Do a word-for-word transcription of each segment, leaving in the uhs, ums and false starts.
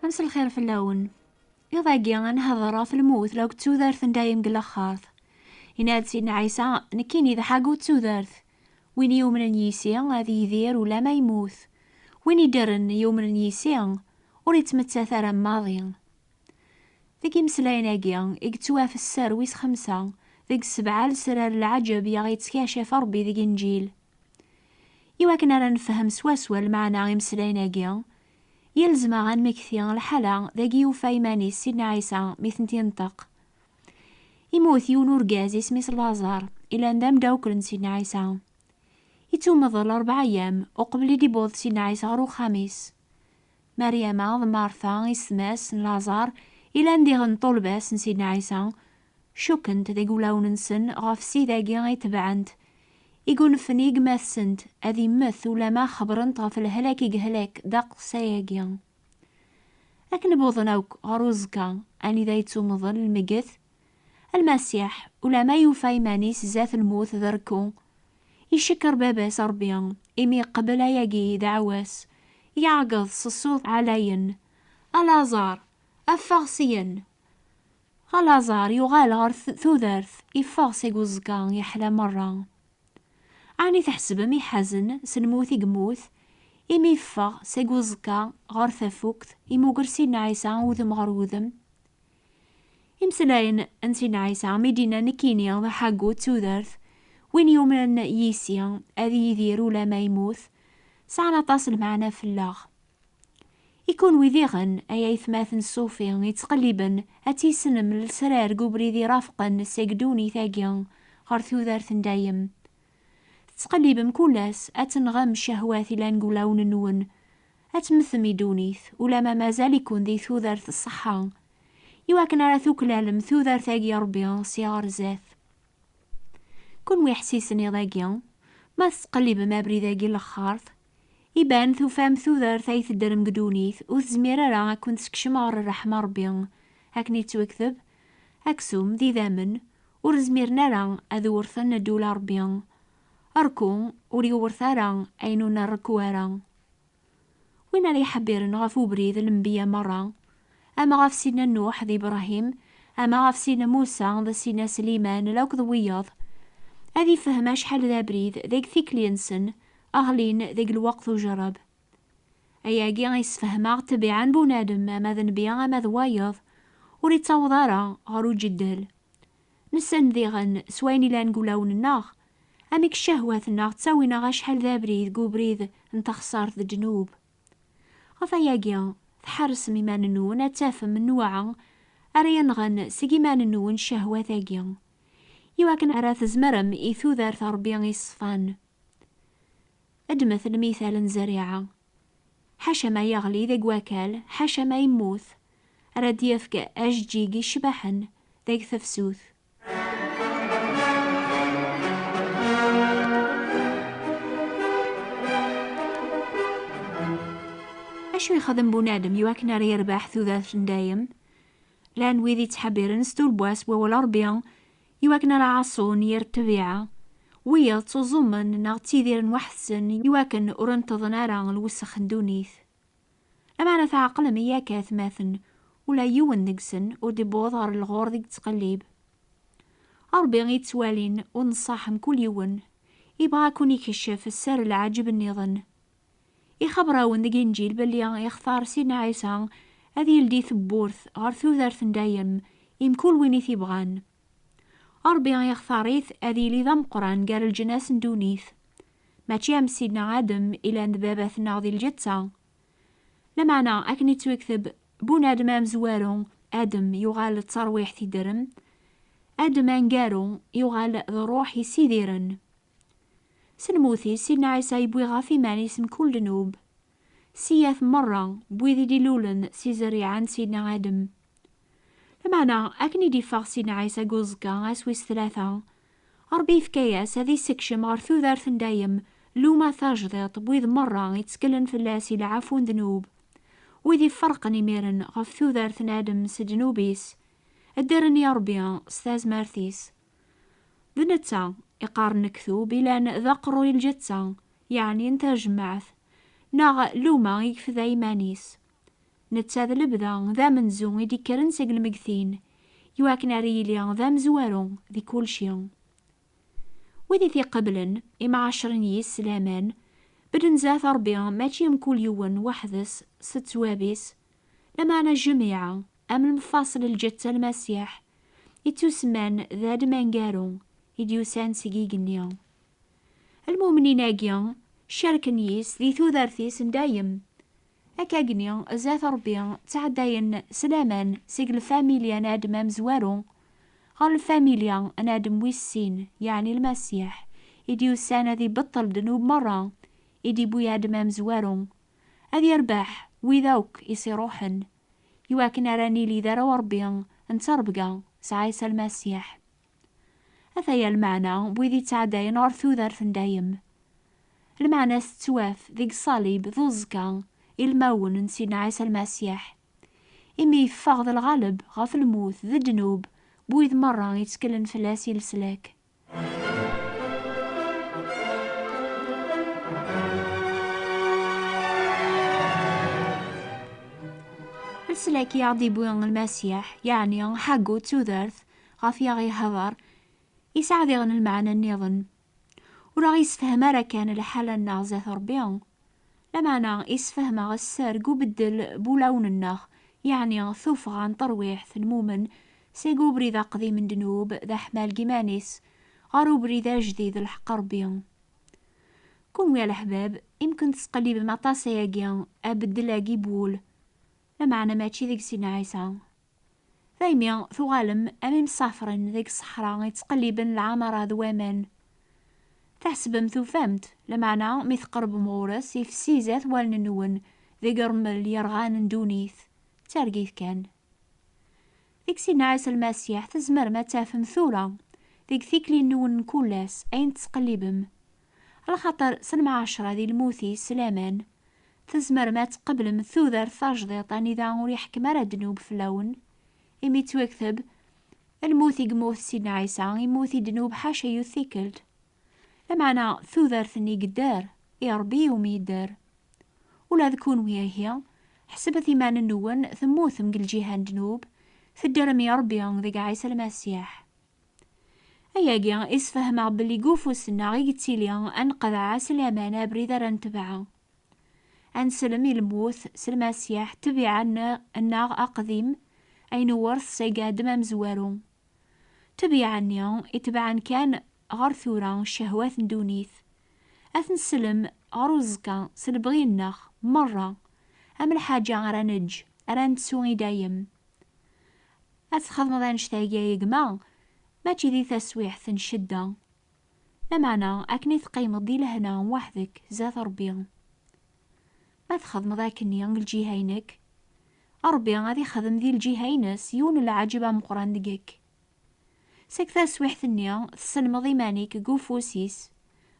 Mselxir fell-awen. Iḍ-agi ad nehḍer ɣef lmut la akked tudert n dayem deg laxert. Yenna-d Sidna Ɛisa: "Nekkini d ḥagu d tudert. Win yumnen yis-i ad yidir ulamma yemmut. Win iddren yumnen yis-i ur yettmettat ara maḍi." Deg imeslayen-agi i yettwaf sser wis xemsa deg sebɛa lesrar n lɛaǧeb i aɣ-yettkaccaf Ṛebbi deg Inǧil. Iwakken ara nefhem swaswa lmeɛna imeslayen-agi, yelzem-aɣ ad nmekti lḥala dagi yufa iman-is Sidna Ɛisa mi tent-yenṭeq. Immut yiwen urgaz isem-is Laẓar, ilan d amdawkel n Sidna Ɛisa. Ittumeḍ rebɛa ayyam uqbel i d-iwweḍ Sidna Ɛisa ɣer uxxam-is. Maryama d Marta, yessetma-s n Laẓar, ilan diɣen ṭṭulba-s n Sidna Ɛisa, cukkent deg wulawen-nsen ɣef Ssid-agi ay tebɛent, i yunfen i gma-tsent ad immet ulamma xebbrent ɣef lehlak i yehlak ddeqs ayagi. Akken wwḍen akk ɣer uẓekka anida yettumeḍ lmegged, Lmasiḥ, ulamma yufa iman-is zdat lmut d rrku, icekker Baba-s Ṛebbi imi iqbel ayagi ddeɛwa-s, iɛeggeḍ s ṣṣut ɛlayen: "A Laẓar, ffeɣ syin!" A Laẓar yuɣal ɣer t-, tudert, iffeɣ seg uẓekka yeḥla merra. Ɛni tḥesbem iḥazen s lmut i yemmut, imi yeffeɣ seg uẓekka ɣer tafukt, imuger Sidna Ɛisa udem ɣer udem? Imeslayen n Sidna Ɛisa mi d-yenna: "Nekkini d ḥagu d tudert, win yumnen yis-i ad yidir ulamma yemmut", sɛan aṭas n lmeɛna fell-aɣ. I kunwi diɣen, ay aytmaten ṣṣufi yettqelliben, ad tissnem lesrar deg ubrid irafqen seg ddunit-agi ɣer tudert n dayem. Tettqellibem kul ass ad tenɣem ccehwat ilan deg wulawen-nwen, ad temmtem i ddunit ulamma mazal-iken di tudert n ṣṣeḥḥa, iwakken ara tuklalem tudert-agi n Ṛebbi si ɣer zdat. Kunwi ḥessisen iḍ-agi, ma tettqellibem abrid-agi n lexxart, iban tufam tudert ay teddrem deg ddunit ur tezmir ara ad ken-tessekcem ɣer ṛṛeḥma n Ṛebbi, akken yettwakteb: "Aksum d idammen ur zmiren ara ad wrten ddula n Ṛebbi. Rku ur yewret ara ayen ur nrekku ara." Win ara iḥebbiren ɣef ubrid n lenbiya merra, ama ɣef Sidna Nuḥ d Ibṛahim, ama ɣef Sidna Musa d Sidna Sliman, lakk d wiyaḍ, ad ifhem acḥal d abrid deg tikli-nsen ɣlin deg lweqt ujerreb. Ayagi yessefhem-aɣ ṭṭbiɛa n bunadem, ama d nnbi ama d wayeḍ, ur ittaweḍ ara ɣer ujeddel. Nessen diɣen s wayen ilan deg wulawen-nneɣ, amek ccehwat-nneɣ ttawin-aɣ acḥal d abrid deg ubrid n texṣart d ddnub. Ɣef ayagi, tḥersem iman-nwen ad tafem nnwaɛa ara yenɣen seg iman-nwen ccehwat-agi, iwakken ara tzemrem i tudert n Ṛebbi iṣfan. Ddmet lmital n zzeriɛa. Ḥaca ma yeɣli deg wakal, ḥaca ma yemmut, ara d-yefk ajeǧǧig icebḥen deg tefsut. Acu yexdem bunadem iwakken ara yerbeḥ tudert n dayem? Llan wid yettḥebbiren s tulwa s wawal Ṛebbi iwakken ara ɛaṣun yir ṭṭbiɛa. Wiyaḍ ttuẓumen neɣ ttidiren weḥd-sen iwakken ur nṭeḍen ara lwessex n ddunit. Lameɛna tɛeqlem i yakk atmaten, ula yiwen deg-sen ur d-iwweḍ ɣer lɣur deg yettqellib. Ṛebbi i yettwalin u neṣṣaḥ mkul yiwen, ibɣa ad ken-ikeccef sser lɛaǧeb nniḍen. Ixebber-awen deg Inǧil belli ixtar Sidna Ɛisa ad yeldi tewwurt ɣer tudert n dayem i mkul win i t-ibɣan. Ṛebbi ixtar-it ad yili d ameqqran gar leǧnas n ddunit. Mačči am Sidna Adem ilan d baba-tneɣ di lǧetta. Lameɛna, akken ittwikteb, bunadem amezwaru, Adem, yuɣal d tarwiḥt iddren, Adem aneggaru yuɣal d ṛṛuḥ yessidiren. S lmut-is, Sidna Ɛisa yewwi ɣef iman-is mkul ddnub. Siyat merra n wid i d-ilulen si zzerriɛa n Sidna Adem. Lameɛna, akken i d-iffeɣ Sidna Ɛisa deg uẓekka, ass wis tlata, Ṛebbi yefka-yas ad issekcem ɣer tudert n dayem luma tajdiṭ n wid merra itteklen fell-as i lɛafu n ddnub, wid iferqen imiren ɣef tudert n Adem s ddnub-is, ddren i Ṛebbi s tazmert-is. D netta, iqqaren lektub, ilan d aqerruy n lǧetta, yeɛni n tajmaɛt, neɣ luma i yefda iman-is. Netta d lebda, d amenzu i d-ikkren seg lmegtin, iwakken ara yili d amezwaru di kulci. Wid i t-iqeblen, imɛacren yis s laman, bedden zdat Ṛebbi mačči mkul yiwen weḥd-s s ttwab-is, lameɛna jmiɛa, am lemfaṣel lǧetta Lmasiḥ, ittusemman d adem aneggaru i d-yusan seg igenni. Lmumnin-agi cerken yis di tudert-is n dayem. Akkagni, zdat Ṛebbi, ttɛeddayen s laman seg lfamilya n Adem amezwaru ɣer lfamilya n Adem wis sin, yeɛni Lmasiḥ, i d-yusan ad ibeṭṭel ddnub merra i d-iwwi Adem amezwaru, ad yerbeḥ wid akk i s-iṛuḥen, iwakken ara nili d arraw Ṛebbi n ttrebga s Ɛisa Lmasiḥ. Ataya lmeɛna n wid ittɛeddayen ɣer tudert n dayem. Lmeɛna-s tettwaf deg ṣṣalib d uẓekka ilmawen n Sidna Ɛisa Lmasiḥ, imi yeffeɣ d lɣaleb ɣef lmut d ddnub n wid merra itteklen fell-as i leslak. Leslak i aɣ-d-iwwi Lmasiḥ, yeɛni ḥagu d tudert ɣef i aɣ-ihder, yesɛa diɣen lmeɛna nniḍen. Ur aɣ-yessefham ara kan lḥala-nneɣ zdat Ṛebbi, lameɛna yessefham-aɣ sser deg ubeddel n wulawen-nneɣ, yeɛni tuffɣa n terwiḥt n lmumen seg ubrid aqdim n ddnub d aḥmal n yiman-is ɣer ubrid ajdid n lḥeqq Ṛebbi. Kunwi a leḥbab, imken tesqellibem aṭas ayagi abeddel-agi n wul, lameɛna mačči deg Sidna Ɛisa. Daymi tuɣalem am imsafren deg ṣṣeḥra ittqelliben lɛamara d waman. Tḥesbem tufam-t, lameɛna mi tqerbem ɣur-s, ifsi zdat wallen-nwen deg rrmel yerɣan n ddunit, d targit kan. Deg Sidna Ɛisa Lmasiḥ tzemrem ad tafem tura, deg tikli-nwen n kul ass, ayen tettqellibem. Alaxaṭer s lemɛacra di lmut-is s laman, tzemrem ad tqeblem tudert tajdiṭ anida ur iḥekkem ara ddnub fell-awen, imi ttwakteb: "Lmut i yemmut Sidna Ɛisa, immut i ddnub ḥaca yiwet tikkelt." Lameɛna tudert-nni yedder, i Ṛebbi iwumi yedder. Ula d kunwi ihi, ḥesbet iman-nwen temmutem deg lǧiha n ddnub, teddrem i Ṛebbi deg Ɛisa Lmasiḥ. Ayagi isfehmeɣ belli deg ufus-nneɣ i yettili ad nqeḍɛa s laman abrid ara netbeɛ. Ad nsellem i lmut s Lmasiḥ, ṭṭbiɛa-nneɣ aqdim, ay newret seg Adem amezwaru. Ṭṭbiɛa-nni itebɛen kan ɣer tura ccehwat n ddunit. Ad t-nsellem ɣer uẓekka s lebɣi-nneɣ merra, am lḥaǧa ara neǧǧ, ara nettu i dayem. Ad txedmeḍ annect-agi a gma, mačči di taswiɛt n ccedda, lameɛna akken i teqqimeḍ di lehna weḥd-k zdat Ṛebbi. Ma txedmeḍ akkenni deg lǧiha-inek, Ṛebbi ad ixdem di lǧiha-ines yiwen n lɛaǧeb ameqqran deg-k. Seg taswiḥt-nni, tesselmeḍ iman-ik deg ufus-is,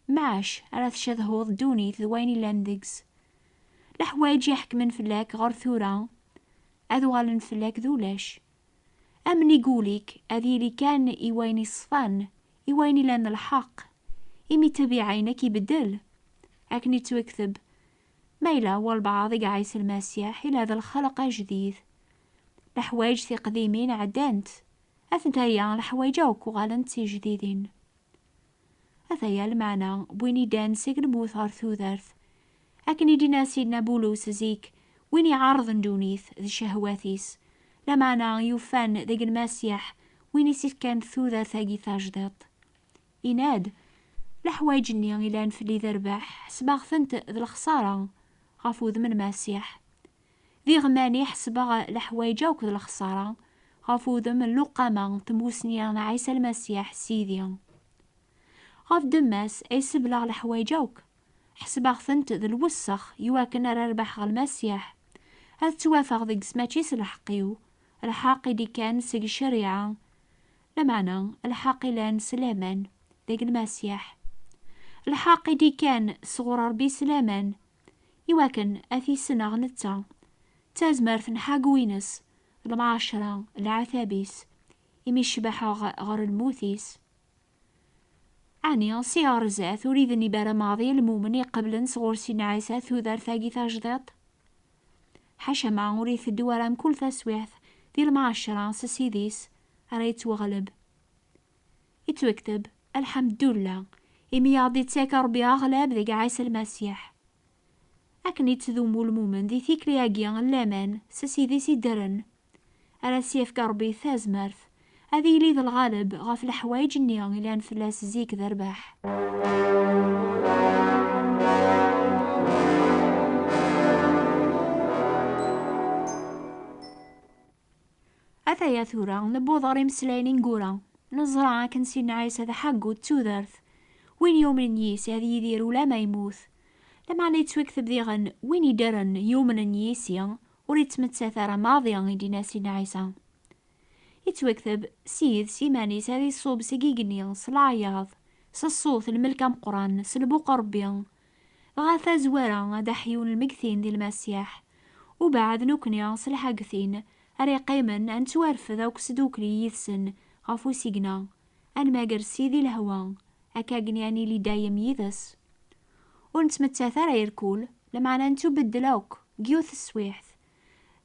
mɛac ara tcedhuḍ ddunit d wayen illan deg-s. Leḥwayeǧ iḥekmen fell-ak ɣer tura, ad uɣalen fell-ak d ulac. Amen i wul-ik ad yili kan i wayen iṣfan, i wayen ilan lḥeqq, imi ṭṭbiɛa-inek ibeddel. Akken i ttwakteb: "Ma yella walbeɛḍ deg Ɛisa Lmasiḥ, ila d lxelq ajdid. Leḥwayeǧ tiqdimin ɛeddant, atentaya leḥwayeǧ akk uɣalent d tijdidin." Ataya lmeɛna n win iddan seg lmut ɣer tudert. Akken i d-yenna Sidna Bulus zik, win iɛerḍen ddunit d ccehwat-is, lameɛna yufan deg Lmasiḥ, win i s-ifkan tudert-agi tajdiṭ. Inna-d: "Leḥwayeǧ-nni ilan fell-i d rrbeḥ, ḥesbeɣ-tent d lexṣara ɣef wudem n Lmasiḥ." Diɣ mani ḥesbeɣ leḥwayeǧ akk d lexṣara ɣef wudem n luqama n tmusni n Ɛisa Lmasiḥ Sidi. Ɣef ddemma-s ay sebleɣ leḥwayeǧ akk, ḥesbeɣ-tent d lwessex iwakken ara rbeḥeɣ Lmasiḥ, ad ttwafeɣ deg-s mačči s lḥeqq-iw, lḥeqq i d-ikkan seg ccariɛa, lameɛna lḥeqq ilan s laman deg Lmasiḥ, lḥeqq i d-ikkan sɣur Ṛebbi s laman, iwakken ad t-issneɣ netta, d tazmert n ḥagu-ines, lemɛacra, leɛtab-is, imi cbaḥeɣ ɣer lmut-is. Ɛni si ɣer zdat ur idenib ara maḍi lmumen iqeblen sɣur Sidna Ɛisa tudert-agi tajdiṭ? Ḥaca ma ur iteddu ara mkul taswiɛt di lmɛacra s Ssid-is ara yettwaɣleb. Ittwakteb, lḥemdullah, imi aɣ-d-ittak Ṛebbi aɣlab deg Ɛisa Lmasiḥ. Akken ittdumu lmumen di tikli-agi n laman s Ssid-is iddren, ara s-yefk Ṛebbi tazmert ad yili d lɣaleb ɣef leḥwayeǧ-nni ilan fell-as zik d rrbeḥ. Ataya tura newweḍ ɣer imeslayen ineggura. Neẓra akken Sidna Ɛisa d aḥaggu d tudert, win yumnen yis-i ad yidir ulamma yemmut. Lameɛna yettwakteb diɣen win iddren yumnen yis-i ur yettmettat ara maḍi, i d-yenna Sidna Ɛisa. Yettwakteb, Ssid s iman-is ad iṣub seg igenni s leɛyaḍ, s ṣṣut n lmelk ameqqran, s lbuq n Ṛebbi. Dɣa tazwara ad d-ḥyun lmegtin di Lmasiḥ. Ubeɛd nekkni s lḥagtin ara yeqqimen ad nettwarfed akk s tdukli yid-sen ɣef usigna, ad nmager Ssid i lehwa, akka agni ad nili dayem yid-s. Ur nettmettat ara irkul, lameɛna nettubeddel akk deg yiwet teswiɛt,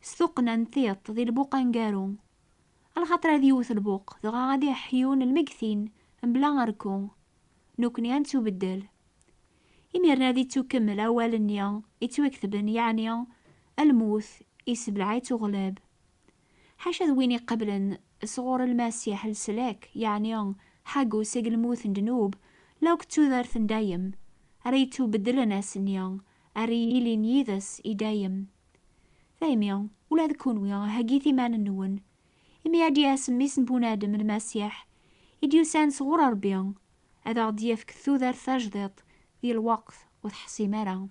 s tuqqna n tiṭ di lbuq aneggaru. Lxaṭer ad yewwet lbuq, dɣa ad iḥyun lmegtin mebla rrku, nekkni ad nettubeddel. Imiren ad ittukemmel awal-nni ittwaketben, yeɛni lmut isebleɛ-itt uɣlab. Ḥaca d win iqeblen sɣur Lmasiḥ leslak, yeɛni ḥagu seg lmut n ddnub, la akk d tudert n dayem, ara yettubeddlen ass-nni, ara yilin yid-s i dayem. Daymi, ula d kunwi, heggit iman-nwen, imi ad d-yas Mmi-s n bunadem Lmasiḥ, i d-yusan sɣur Ṛebbi, ad aɣ-d-yefk tudert tajdiṭ di lweqt ur teḥsim ara.